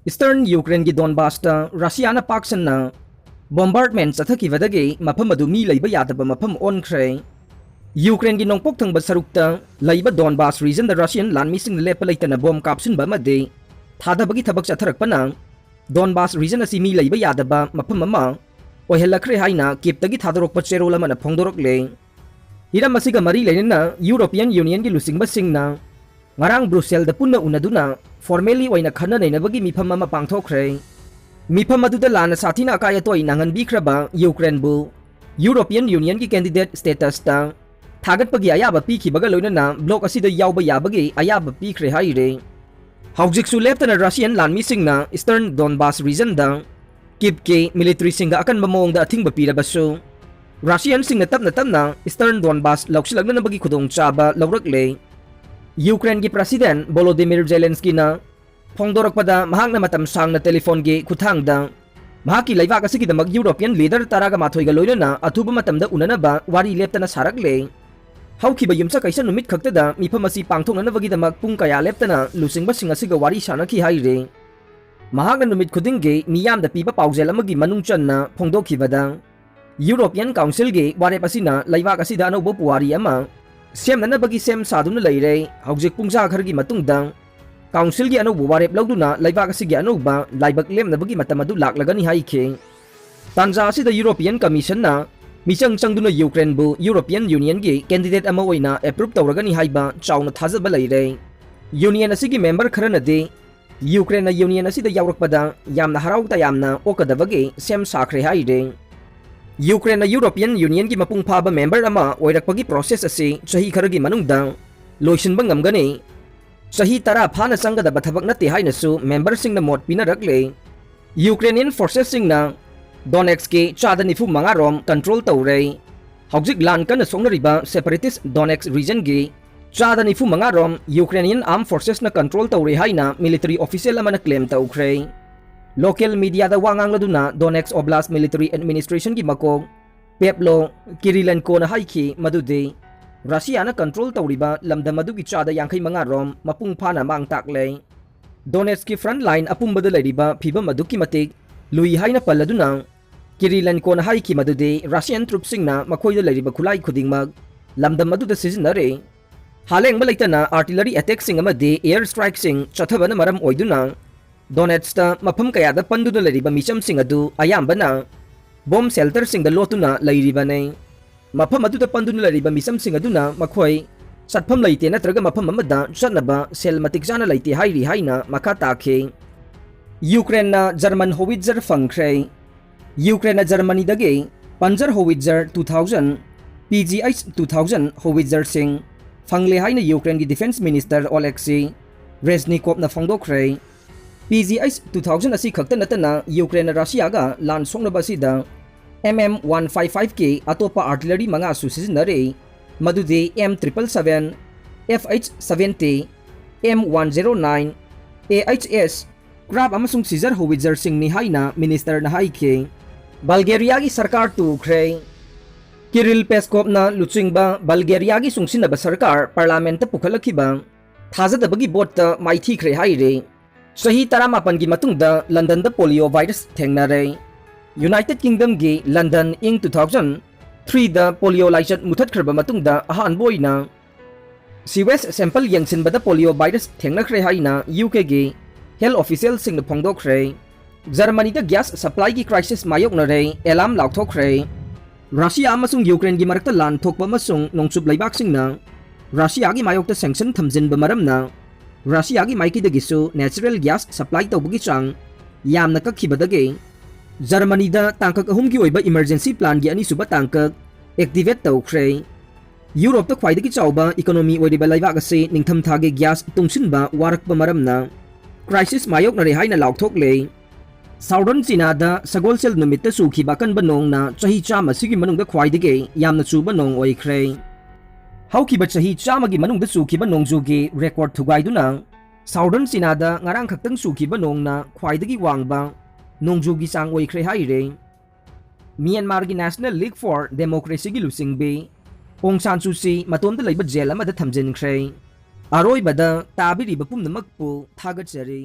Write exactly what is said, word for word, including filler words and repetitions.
Eastern Ukraineꯒꯤ Donbasꯇ Russiaꯅ ꯄꯥꯛ ꯁꯟꯅ bombardment ꯆꯠꯊꯈꯤꯕꯗꯒꯤ ꯃꯐꯝ ꯑꯗꯨ ꯃꯤ ꯂꯩꯕ ꯌꯥꯗꯕ ꯃꯐꯝ ꯑꯣꯟꯈ꯭ꯔꯦ꯫ Ukraineꯒꯤ ꯅꯣꯡꯄꯣꯛ ꯊꯪꯕ ꯁꯔꯨꯛꯇ ꯂꯩꯕ Donbas regionꯗ Russian ꯂꯥꯟꯃꯤꯁꯤꯡꯅ ꯂꯦꯞꯄ ꯂꯩꯇꯅ ꯕꯣꯝ ꯀꯥꯞꯁꯤꯟꯕ ꯑꯃꯗꯤ ꯊꯥꯗꯕꯒꯤ ꯊꯕꯛ ꯆꯠꯊꯔꯛꯄꯅ Donbas region ꯑꯁꯤ ꯃꯤ ꯂꯩꯕ ꯌꯥꯗꯕ ꯃꯐꯝ ꯑꯃ ꯑꯣꯏꯍꯜꯂꯛꯈ꯭ꯔꯦ ꯍꯥꯏꯅ ꯀꯤꯞꯇꯒꯤ ꯊꯥꯗꯣꯔꯛꯄ ꯆꯦꯔꯣꯜ ꯑꯃꯅ ꯐꯣꯡꯗꯣꯔꯛꯂꯦ꯫ ꯍꯤꯔꯝ ꯑꯁꯤꯒ ꯃꯔꯤ ꯂꯩꯅꯅ European Unionꯒꯤ ꯂꯨꯆꯤꯡꯕꯁꯤꯡꯅ ꯉꯔꯥꯡ Brusselꯗ ꯄꯨꯟꯅ ꯎꯅꯗꯨꯅ formally ꯑꯣꯏꯅ ꯈꯟꯅ ꯅꯩꯅꯕꯒꯤ ꯃꯤꯐꯝ ꯑꯃ ꯄꯥꯡꯊꯣꯛꯈ꯭ꯔꯦ꯫ ꯃꯤꯐꯝ ꯑꯗꯨꯗ ꯂꯥꯟꯅ ꯁꯥꯊꯤꯅ ꯑꯀꯥꯏ ꯑꯇꯣꯏ ꯅꯪꯍꯟꯕꯤꯈ꯭ꯔꯕ Ukraineꯕꯨ European Unionꯒꯤ candidate statusꯇ ꯊꯥꯒꯠꯄꯒꯤ ꯑꯌꯥꯕ ꯄꯤꯈꯤꯕꯒ ꯂꯣꯏꯅꯅ bloc ꯑꯁꯤꯗ ꯌꯥꯎꯕ ꯌꯥꯕꯒꯤ ꯑꯌꯥꯕ ꯄꯤꯈ꯭ꯔꯦ ꯍꯥꯏꯔꯦ꯫ ꯍꯧꯖꯤꯛꯁꯨ ꯂꯦꯞꯇꯅ Russian ꯂꯥꯟꯃꯤꯁꯤꯡꯅ Eastern Donbas regionꯗ ꯀꯤꯞꯀꯤ militaryꯁꯤꯡꯒ ꯑꯀꯟꯕ ꯃꯑꯣꯡꯗ ꯑꯊꯤꯡꯕ ꯄꯤꯔꯕꯁꯨ, Russianꯁꯤꯡꯅ ꯇꯞꯅ ꯇꯞꯅ Eastern Donbas ꯂꯧꯁꯤꯜꯂꯛꯅꯅꯕꯒꯤ ꯈꯨꯗꯣꯡꯆꯥꯕ ꯂꯧꯔꯛꯂꯦ꯫ Ukraineꯒꯤ President Volodymyr Zelenskyꯅ ꯐꯣꯡꯗꯣꯔꯛꯄꯗ ꯃꯍꯥꯛꯅ ꯃꯇꯝ ꯁꯥꯡꯅ telephone ꯒꯤ ꯈꯨꯠꯊꯥꯡꯗ ꯃꯍꯥꯛꯀꯤ ꯂꯩꯕꯥꯛ ꯑꯁꯤꯒꯤꯗꯃꯛ European leader ꯇꯔꯥꯒ ꯃꯥꯊꯣꯏꯒ ꯂꯣꯏꯅꯅ ꯑꯊꯨꯕ ꯃꯇꯝꯗ ꯎꯅꯅꯕ ꯋꯥꯔꯤ ꯂꯦꯞꯇꯅ ꯁꯥꯔꯛꯂꯦ꯫ ꯍꯧꯈꯤꯕ ꯌꯨꯝꯁꯀꯩꯁ ꯅꯨꯃꯤꯠ ꯈꯛꯇꯗ ꯃꯤꯐꯝ ꯑꯁꯤ ꯄꯥꯡꯊꯣꯛꯅꯅꯕꯒꯤꯗꯃꯛ ꯄꯨꯡ ꯀꯌꯥ ꯂꯦꯞꯇꯅ ꯂꯨꯆꯤꯡꯕꯁꯤꯡ ꯑꯁꯤꯒ ꯋꯥꯔꯤ ꯁꯥꯅꯈꯤ ꯍꯥꯏꯔꯤ꯫ ꯃꯍꯥꯛꯅ ꯅꯨꯃꯤꯠ ꯈꯨꯗꯤꯡꯒꯤ ꯃꯤꯌꯥꯝꯗ ꯄꯤꯕ ꯄꯥꯎꯖꯦꯜ ꯑꯃꯒꯤ ꯃꯅꯨꯡ ꯆꯟꯅ ꯐꯣꯡꯗꯣꯛꯈꯤꯕꯗ, European Councilꯒꯤ ꯋꯥꯔꯦꯞ ꯑꯁꯤꯅ ꯂꯩꯕꯥꯛ ꯑꯁꯤꯗ ꯑꯅꯧꯕ ꯄꯨꯋꯥꯔꯤ ꯑꯃ ꯁꯦꯝꯅꯅꯕꯒꯤ ꯁꯦꯝ ꯁꯥꯗꯨꯅ ꯂꯩꯔꯦ꯫ ꯍꯧꯖꯤꯛ ꯄꯨꯡꯖꯥ ꯈꯔꯒꯤ ꯃꯇꯨꯡꯗ Councilꯒꯤ ꯑꯅꯧꯕ ꯋꯥꯔꯦꯞ ꯂꯧꯗꯨꯅ ꯂꯩꯕꯥꯛ ꯑꯁꯤꯒꯤ ꯑꯅꯧꯕ ꯂꯥꯏꯕꯛ ꯂꯦꯝꯅꯕꯒꯤ ꯃꯇꯝ ꯑꯗꯨ ꯂꯥꯛꯂꯒꯅꯤ ꯍꯥꯏꯈꯤ꯫ ꯇꯥꯟꯖꯥ ꯑꯁꯤꯗ European Commissionꯅ ꯃꯤꯆꯪ ꯆꯪꯗꯨꯅ Ukraineꯕꯨ European Unionꯒꯤ candidate ꯑꯃ ꯑꯣꯏꯅ approve ꯇꯧꯔꯒꯅꯤ ꯍꯥꯏꯕ ꯆꯥꯎꯅ ꯊꯥꯖꯕ ꯂꯩꯔꯦ꯫ Union ꯑꯁꯤꯒꯤ member ꯈꯔꯅꯗꯤ Ukraineꯅ Union ꯑꯁꯤꯗ ꯌꯥꯎꯔꯛꯄꯗ ꯌꯥꯝꯅ ꯍꯔꯥꯎ ꯇꯌꯥꯝꯅ ꯑꯣꯛꯀꯗꯕꯒꯤ ꯁꯦꯝ ꯁꯥꯈ꯭ꯔꯦ ꯍꯥꯏꯔꯦ꯫ Ukraineꯅ European Unionꯒꯤ ꯃꯄꯨꯡ ꯐꯥꯕ member ꯑꯃ ꯑꯣꯏꯔꯛꯄꯒꯤ process ꯑꯁꯤ ꯆꯍꯤ ꯈꯔꯒꯤ ꯃꯅꯨꯡꯗ ꯂꯣꯏꯁꯤꯟꯕ ꯉꯝꯒꯅꯤ꯫ ꯆꯍꯤ ꯇꯔꯥ ꯐꯥꯅ ꯆꯪꯒꯗꯕ ꯊꯕꯛ ꯅꯠꯇꯦ ꯍꯥꯏꯅꯁꯨ memberꯁꯤꯡꯅ ꯃꯣꯠ ꯄꯤꯅꯔꯛꯂꯦ꯫ Ukrainian forcesꯁꯤꯡꯅ Donetskꯀꯤ ꯆꯥꯗ ꯅꯤꯐꯨ ꯃꯉꯥ ꯔꯣꯝ control ꯇꯧꯔꯦ꯫ ꯍꯧꯖꯤꯛ ꯂꯥꯟ ꯀꯟꯅ ꯁꯣꯛꯅꯔꯤꯕ separatist Donetsk regionꯒꯤ ꯆꯥꯗ ꯅꯤꯐꯨ ꯃꯉꯥ ꯔꯣꯝ Ukrainian armed forcesꯅ control ꯇꯧꯔꯦ ꯍꯥꯏꯅ military official ꯑꯃꯅ claim ꯇꯧꯈ꯭ꯔꯦ꯫ Local mediaꯗ ꯋꯥ ꯉꯥꯡꯂꯗꯨꯅ Donetsk Oblast Military Administrationꯒꯤ ꯃꯀꯣꯛ Pavlo Kirilenkoꯅ ꯍꯥꯏꯈꯤ ꯃꯗꯨꯗꯤ Russiaꯅ control ꯇꯧꯔꯤꯕ ꯂꯝꯗꯝ ꯑꯗꯨꯒꯤ ꯆꯥꯗ ꯌꯥꯡꯈꯩ ꯃꯉꯥ ꯔꯣꯝ ꯃꯄꯨꯡ ꯐꯥꯅ ꯃꯥꯡ ꯇꯥꯛꯂꯦ꯫ ꯗꯣꯅꯦꯠꯁꯀꯤ front line ꯑꯄꯨꯝꯕꯗ ꯂꯩꯔꯤꯕ ꯐꯤꯕꯝ ꯑꯗꯨꯛꯀꯤ ꯃꯇꯤꯛ ꯂꯨꯏ ꯍꯥꯏꯅ ꯄꯜꯂꯗꯨꯅ, ꯀꯤꯔꯤꯂꯦꯟꯀꯣꯅ ꯍꯥꯏꯈꯤ ꯃꯗꯨꯗꯤ Russian troops ꯁꯤꯡꯅ ꯃꯈꯣꯏꯗ ꯂꯩꯔꯤꯕ ꯈꯨꯠꯂꯥꯏ ꯈꯨꯗꯤꯡꯃꯛ ꯂꯝꯗꯝ ꯑꯗꯨꯗ ꯁꯤꯖꯤꯟꯅꯔꯦ꯫ ꯍꯥꯂꯦꯡꯕ ꯂꯩꯇꯅ artillery attack ꯁꯤꯡ ꯑꯃꯗꯤ air strike ꯁꯤꯡ ꯆꯠꯊꯕꯅ ꯃꯔꯝ ꯑꯣꯏꯗꯨꯅ, ꯗꯣꯅꯦꯠꯁꯇ ꯃꯐꯝ ꯀꯌꯥꯗ ꯄꯟꯗꯨꯅ ꯂꯩꯔꯤꯕ ꯃꯤꯆꯝꯁꯤꯡ ꯑꯗꯨ ꯑꯌꯥꯝꯕꯅ bomb shelter ꯁꯤꯡꯗ ꯂꯣꯠꯇꯨꯅ ꯂꯩꯔꯤꯕꯅꯤ꯫ ꯃꯐꯝ ꯑꯗꯨꯗ ꯄꯟꯗꯨꯅ ꯂꯩꯔꯤꯕ ꯃꯤꯆꯝꯁꯤꯡ ꯑꯗꯨꯅ ꯃꯈꯣꯏ ꯆꯠꯐꯝ ꯂꯩꯇꯦ ꯅꯠꯇ꯭ꯔꯒ ꯃꯐꯝ ꯑꯃꯗ ꯆꯠꯅꯕ ꯁꯦꯜ ꯃꯇꯤꯛ ꯆꯥꯅ ꯂꯩꯇꯦ ꯍꯥꯏꯔꯤ ꯍꯥꯏꯅ ꯃꯈꯥ ꯇꯥꯈꯤ꯫ ꯌꯨꯀ꯭ꯔꯦꯟꯅ German howitzer ꯐꯪꯈ꯭ꯔꯦ꯫ ꯌꯨꯀ꯭ꯔꯦꯟꯅ ꯖꯔꯃꯅꯤꯗꯒꯤ Panzer howitzer two thousand, P G H two thousand howitzer ꯁꯤꯡ ꯐꯪꯂꯦ ꯍꯥꯏꯅ ꯌꯨꯀ꯭ꯔꯦꯟꯒꯤ defence minister Oleksiy Reznikovꯅ ꯐꯣꯡꯗꯣꯛꯈ꯭ꯔꯦ꯫ P G H two thousand ꯑꯁꯤ ꯈꯛꯇ ꯅꯠꯇꯅ ꯌꯨꯀ꯭ꯔꯦꯟꯅ ꯔꯁꯤꯌꯥꯒ ꯂꯥꯟ ꯁꯣꯛꯅꯕ ꯑꯁꯤꯗ M M one five five ꯀꯤ ꯑꯇꯣꯞꯄ artillery ꯃꯉꯥꯁꯨ ꯁꯤꯖꯤꯟꯅꯔꯤ, ꯃꯗꯨꯗꯤ M triple seven, F H seventy, M one zero nine, A H S, Graf ꯑꯃꯁꯨꯡ Caesar howitzer ꯁꯤꯡꯅꯤ ꯍꯥꯏꯅ ministerꯅ ꯍꯥꯏꯈꯤ꯫ ꯕꯜꯒꯦꯔꯤꯌꯥꯒꯤ ꯁꯔꯀꯥꯔ ꯇꯨꯈ꯭ꯔꯦ꯫ ꯀꯤꯔꯤꯜ ꯄꯦꯁꯀꯣꯞꯅ ꯂꯨꯆꯤꯡꯕ ꯕꯜꯒꯦꯔꯤꯌꯥꯒꯤ ꯆꯨꯡꯁꯤꯟꯅꯕ ꯁꯔꯀꯥꯔ parliamentꯇ ꯄꯨꯈꯠꯂꯛꯈꯤꯕ ꯊꯥꯖꯗꯕꯒꯤ voteꯇ ꯃꯥꯏꯊꯤꯈ꯭ꯔꯦ ꯍꯥꯏꯔꯤ꯫ ꯆꯍꯤ ꯇꯔꯥꯃꯥꯄꯟꯒꯤ ꯃꯇꯨꯡꯗ ꯂꯟꯗꯟꯗ polio virus ꯊꯦꯡꯅꯔꯦ꯫ United Kingdomꯒꯤ ꯂꯟꯗꯟ ꯏꯪ two thousand threeꯗ polio ꯂꯥꯏꯆꯠ ꯃꯨꯊꯠꯈ꯭ꯔꯕ ꯃꯇꯨꯡꯗ ꯑꯍꯥꯟꯕ ꯑꯣꯏꯅ sewage sample ꯌꯦꯡꯁꯤꯟꯕꯗ polio virus ꯊꯦꯡꯅꯈ꯭ꯔꯦ ꯍꯥꯏꯅ UKꯒꯤ health officialꯁꯤꯡꯅ ꯐꯣꯡꯗꯣꯛꯈ꯭ꯔꯦ꯫ ꯖꯔꯃꯅꯤꯗ gas supplyꯒꯤ crisis ꯃꯥꯌꯣꯛꯅꯔꯦ, alarm ꯂꯥꯎꯊꯣꯛꯈ꯭ꯔꯦ꯫ ꯔꯁꯤꯌꯥ ꯑꯃꯁꯨꯡ ꯌꯨꯀ꯭ꯔꯦꯟꯒꯤ ꯃꯔꯛꯇ ꯂꯥꯟ ꯊꯣꯛꯄ ꯑꯃꯁꯨꯡ ꯅꯣꯡꯆꯨꯞ ꯂꯩꯕꯥꯛꯁꯤꯡꯅ ꯔꯁꯤꯌꯥꯒꯤ ꯃꯥꯌꯣꯛꯇ sanction ꯊꯝꯖꯤꯟꯕ ꯃꯔꯝꯅ ꯔꯁꯤꯌꯥꯒꯤ ꯃꯥꯏꯀꯩꯗꯒꯤꯁꯨ natural gas supply ꯇꯧꯕꯒꯤ ꯆꯥꯡ ꯌꯥꯝꯅ ꯀꯛꯈꯤꯕꯗꯒꯤ ꯖꯔꯃꯅꯤꯗ ꯇꯥꯡꯀꯛ ꯑꯍꯨꯝꯒꯤ ꯑꯣꯏꯕ emergency planꯒꯤ ꯑꯅꯤꯁꯨꯕ ꯇꯥꯡꯀꯛ activate ꯇꯧꯈ꯭ꯔꯦ꯫ ꯌꯨꯔꯣꯞꯇ ꯈ꯭ꯋꯥꯏꯗꯒꯤ ꯆꯥꯎꯕ economy ꯑꯣꯏꯔꯤꯕ ꯂꯩꯕꯥꯛ ꯑꯁꯤ ꯅꯤꯡꯊꯝꯊꯥꯒꯤ gas ꯇꯨꯡꯁꯤꯟꯕ ꯋꯥꯔꯛꯄ ꯃꯔꯝꯅ crisis ꯃꯥꯌꯣꯛꯅꯔꯦ ꯍꯥꯏꯅ ꯂꯥꯎꯊꯣꯛꯂꯦ꯫ Southern ꯆꯤꯅꯥꯗ ꯁꯒꯣꯜꯁꯦꯜ ꯅꯨꯃꯤꯠꯇ ꯆꯨꯈꯤꯕ ꯑꯀꯟꯕ ꯅꯣꯡꯅ ꯆꯍꯤ ꯆꯥꯝꯃ ꯑꯁꯤꯒꯤ ꯃꯅꯨꯡꯗ ꯈ꯭ꯋꯥꯏꯗꯒꯤ ꯌꯥꯝꯅ ꯆꯨꯕ ꯅꯣꯡ ꯑꯣꯏꯈ꯭ꯔꯦ꯫ ꯍꯧꯈꯤꯕ ꯆꯍꯤ ꯆꯥꯝꯃꯒꯤ ꯃꯅꯨꯡꯗ ꯆꯨꯈꯤꯕ ꯅꯣꯡꯖꯨꯒꯤ record ꯊꯨꯒꯥꯏꯗꯨꯅ Southern ꯆꯤꯅꯥꯗ ꯉꯔꯥꯡ ꯈꯛꯇꯪ ꯆꯨꯈꯤꯕ ꯅꯣꯡꯅ ꯈ꯭ꯋꯥꯏꯗꯒꯤ ꯋꯥꯡꯕ ꯅꯣꯡꯖꯨꯒꯤ ꯆꯥꯡ ꯑꯣꯏꯈ꯭ꯔꯦ ꯍꯥꯏꯔꯦ꯫ ꯃ꯭ꯌꯥꯟꯃꯥꯔꯒꯤ National League for Democracyꯒꯤ ꯂꯨꯆꯤꯡꯕꯤ ꯑꯣꯡ ꯁꯥꯟ ꯁꯨ ꯆꯤ ꯃꯇꯣꯝꯇ ꯂꯩꯕ jail ꯑꯃꯗ ꯊꯝꯖꯤꯟꯈ꯭ꯔꯦ꯫ ꯑꯔꯣꯏꯕꯗ ꯇꯥꯕꯤꯔꯤꯕ ꯄꯨꯝꯅꯃꯛꯄꯨ ꯊꯥꯒꯠꯆꯔꯤ꯫